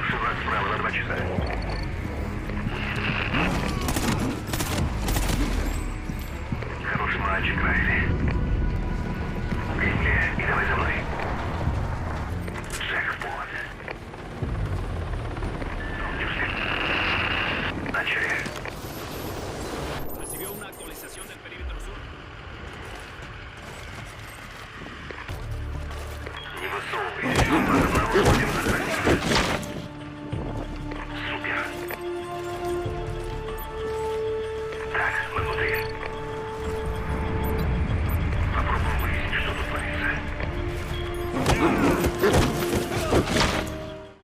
Старший брат справа на 2 часа. Хороший мальчик, Райли. К земле и давай за мной.